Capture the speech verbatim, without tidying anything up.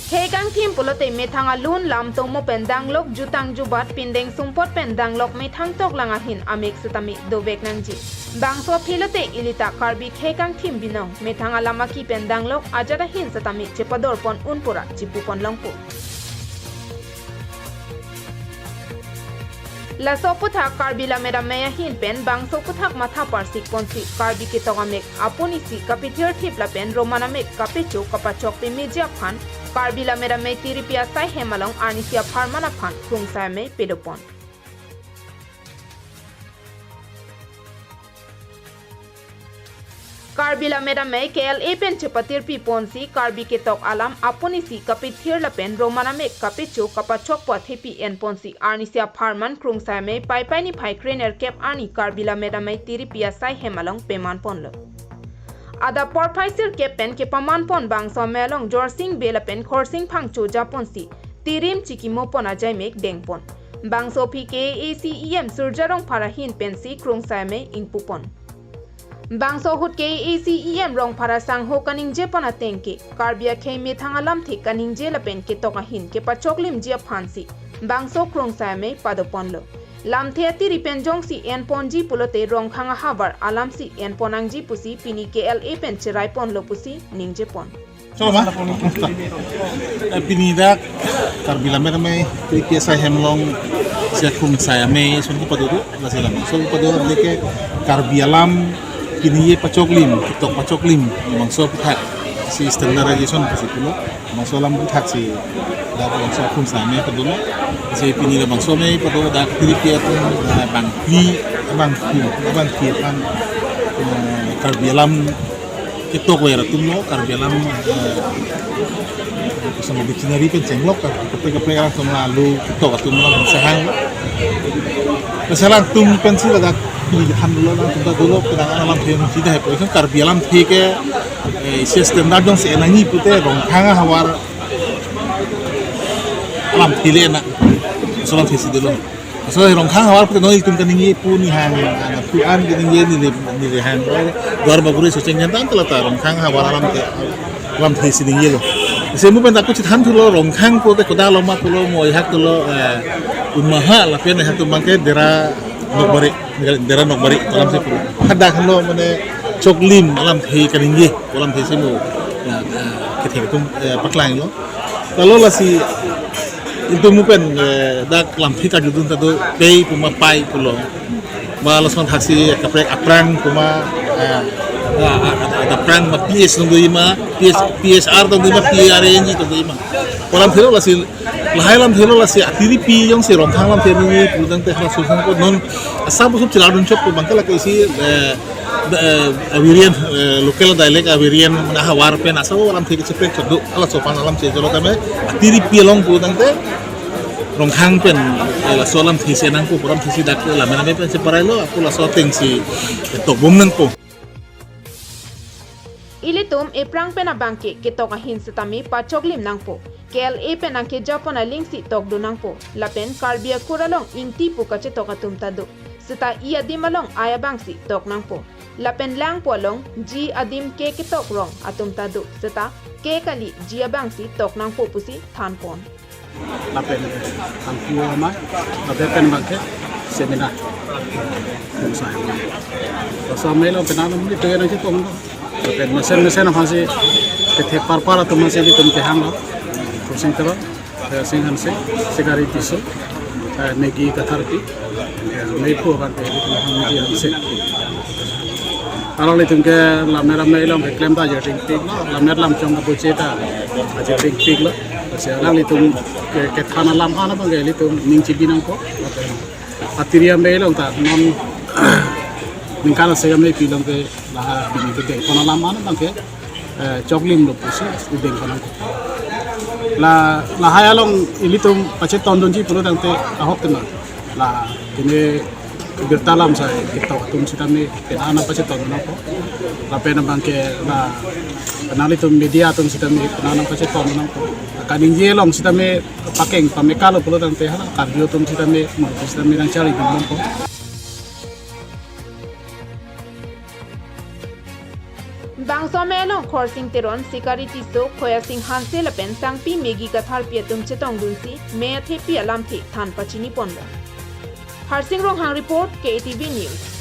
Khei kangthim pulote methang alun lam tomo pen danglok jutang jubat pindeng sumpot pen danglok methang toklang ahin amek setame dovek nangji. Bangso aphi lote ilita Karbi khei kangthim binong methang alam aki pen danglok ajat ahin setame chepador pon un pura chipu pon longpo. Laso aputhak Karbi Lammet Amei ahin pen bangso aputhak matha parsik ponsi Karbi ketok amek apun isi kapithir thip lapen Roman amek kapecho kapachok pemeji aphan Karbi Lammet Amei tiripi asai hem along arnisi apharman aphan krungsai amei padopon. Karbi Lammet Amei K L A pen chepatirpi ponsi Karbi ketok alam apun isi kapithir lapen Roman amek kapecho kapachokpo athepi en ponsi arnisi apharman krungsai amei Paipai niphai krenerkep arni Karbi Lammet Amei tiripi asai hem along peman ponlo. Adap porphai sirkep pen kepaman pon bangso amei along Jorsing Bey lapen Khorsing Phangcho japonsi tirim chikimo pon ajaimek dengpon. Bangso aphi K A A C E M Surja Rongphar ahin pensi krungsai amei ingpu pon. Bangso ahut K A A C E M Rongphar asangho kaningje pon ateng ke Karbi akhei methang alamthe kaningje lapen ketok ahin kepachoklimji aphansi bangso krungsai amei padoponlo. Lamthe atiri pen jongsi enponji pulote Rongkhang ahavar alamsi enpon nangji pusi pini K L A pen cherai ponlo pusi ningje pon. Chalo ma? Eh, pini dak Karbi Lammet Amei tiripi asai hem along si krungsai amei ason kepado do, lasi labangso kepado do ke Karbi alam pini ye pachoklim, ketok pachoklim, labangso aputhak si standardization pusi pulo, labangso alam aputhak si dak labangso krungsai amei pado lo, si pini labangso amei pado dak tiripi atum, eh, bangphli, bangphli, bangphli aphan, eh, Karbi alam ketok ver atum lo, Karbi alam, eh, sama dictionary pen chenglok ka, kaprek kaprek alam atum lo, lalu ketok atum lo, sehang lo. Sehang atum pensi ladak pini kethan dolo, alangtum ta dolo, penang alam hem sida hai, poison Karbi alamthe ke, eh, isi standard jongsi en nangji pute, Rongkhang ahavar alamthe le na, so alamthe si dolo. So Rongkhang ahavar pute non itum kaningje pu nihang, pu an kaningje neli, neli hang, Duar Bagori Socheng Jantang ta lata Rongkhang ahavar alamthe, alamthe si ningjelo. Semu pen ta ako chethan thulo Rongkhang pute kodak loma pulo mo ihak thulo, eh, Umhaha lapen ihak atum abangke Dera Nokbari, Dera Nokbari alamsi pulo. Hadak lo mane choklim alamthe kaningje, alamthe si mo, eh, eh, kethe atum, eh, paklanglo. Lalu lasi itum pen, eh, dak lamthe kajudun ta do pei puma pai pulo. Ma lason thaksi kaprek aphrang puma, eh, a, a, a, aphrang ma P S nung do ima, P S, P S R nung do ima, P R A N G nung do ima. Alamthe lo lasi, lahai alamthe lo lasi atiripi jongsi Rongkhang alamthe nangji pudang te hala susang ko non asap usup cheladun chok ko bangke lake isi, eh, eh, a variant, eh, local dialect a variant mane ahavar pen asap alamthe ke cheprek chok do, halaso aphan alam chejolo tame, atiripi along pudang te, Rongkhang pen, eh, laso alamthe si nangpo, alamthe si dak Lammet Amei pen si parai lo, ako laso ateng si, eh, tokbom nangpo. Ilitum ephrang pen abangke ketok ahin setame pachoklim nangpo. K L A pen angke japon alingsi tokdun nangpo. Lapen Karbi akur along Ingti pu kachetok atum ta do. Seta i adim along ai abangsi tok nangpo. Lapen Langpo along ji adim ke ketok rong atum ta do. Seta ke kali ji abangsi tok nangpo pusi thanpon. Lapen Tangku Amei, lapen pen abangke seminar. Krungsai amei. Bangso amei lo penang lo muni pengen aja tong lo. Lapen mesen mesen aphansi kethek parpar atum aphansi ilitum kehang lo. Khorsing Teron, eh, Sing Hanse, Sikari Tisso, eh, Maggie Katharpi, eh, Meipu aphan, eh, ilitum kehang Maggie Hanse. Alanglitum ke Lammet Amei along keklem ta ajir dingpik lo, Lammet Lamchong kabuche ta ajir dingpik lo. Lasi alanglitum ke, kethan alam an abangke ilitum ning chibi nangpo. Atiri amei along ta non ningkan isi ameipi along ke laha pini kedengpon alam an abangke, eh, choklim lo pusi kedengpon nangpo. La, lahai along ilitum pachetondunji pulo tangte ahok tema. La, pini birta lam asai ketok atum sitame penang nangpachetondun nangpo. Lapen abangke la, penang ilitum media atum sitame penang nangpachetondun nangpo. Kaningje along sitame pakeng pameka lo pulo tangte hala Karbi atum sitame, Murti sitame nangcharlidun nangpo. Bangso amei Along Khorsing Teron, Sikari Tisso, Khoyasing Hanse lapen Sangpi Megi Katharpi atum chetongdunsi mei athepi alamthe than pachini ponlo. Harsing Ronghang report, K A T V News.